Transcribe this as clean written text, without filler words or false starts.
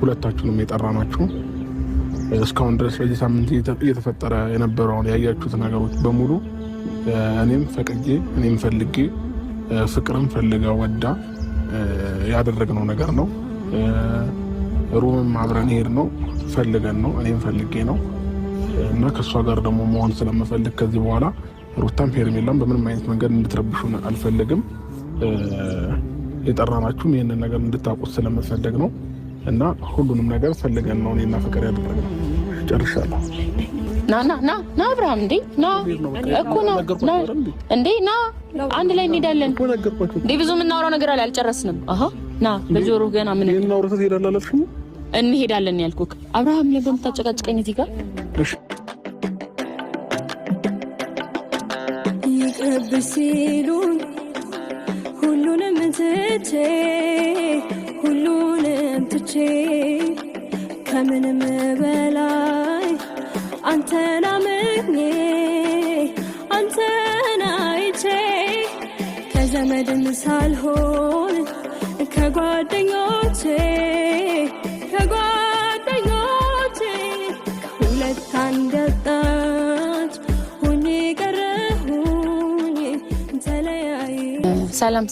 ሁለታችሁንም የጠራናችሁ። እስካሁን ድረስ በዚህ ሳምንት እየተፈጠረ የነበረውን ያያችሁት ነገሮች በሙሉ እኔም ፈቅጄ፣ እኔም ፈልጌ፣ ፍቅርም ፈልጋ ወዳ ያደረግነው ነገር ነው። Room ም አብረን ሄድ ነው ፈልገን ነው፣ እኔም ፈልጌ ነው እና ከእሷ ጋር ደግሞ መሆን ስለምፈልግ ከዚህ በኋላ ሩታም ሄርሜላም በምንም አይነት መንገድ እንድትረብሹን አልፈልግም። የጠራናችሁም ይህንን ነገር እንድታውቁት ስለምፈልግ ነው እና ሁሉንም ነገር ፈልገን ነው እኔና ፍቅር ያደረግነው። ጨርሻለሁ። ና ና ና ና አብርሃም፣ እንዴ ና እኮ ና ና እንዴ ና፣ አንድ ላይ እንሄዳለን። እንዴ ብዙ የምናወራው ነገር አለ፣ አልጨረስንም። አሃ ና፣ በጆሮ ገና ምን እንሄዳለን ያልኩህ አብርሃም፣ ለምን በምታጨቃጭቀኝ እዚህ ጋር? ይቅርብሽ ሲሉኝ ሁሉንም ትቼ፣ ሁሉንም ትቼ፣ ከምንም በላይ አንተን አምኜ፣ አንተን አይቼ፣ ከዘመድም ሳልሆን ከጓደኞቼ፣ ከጓደኞቼ ከሁለት አንድ ያጣች ሆኜ ቀረሁኝ ተለያይ ሰላም።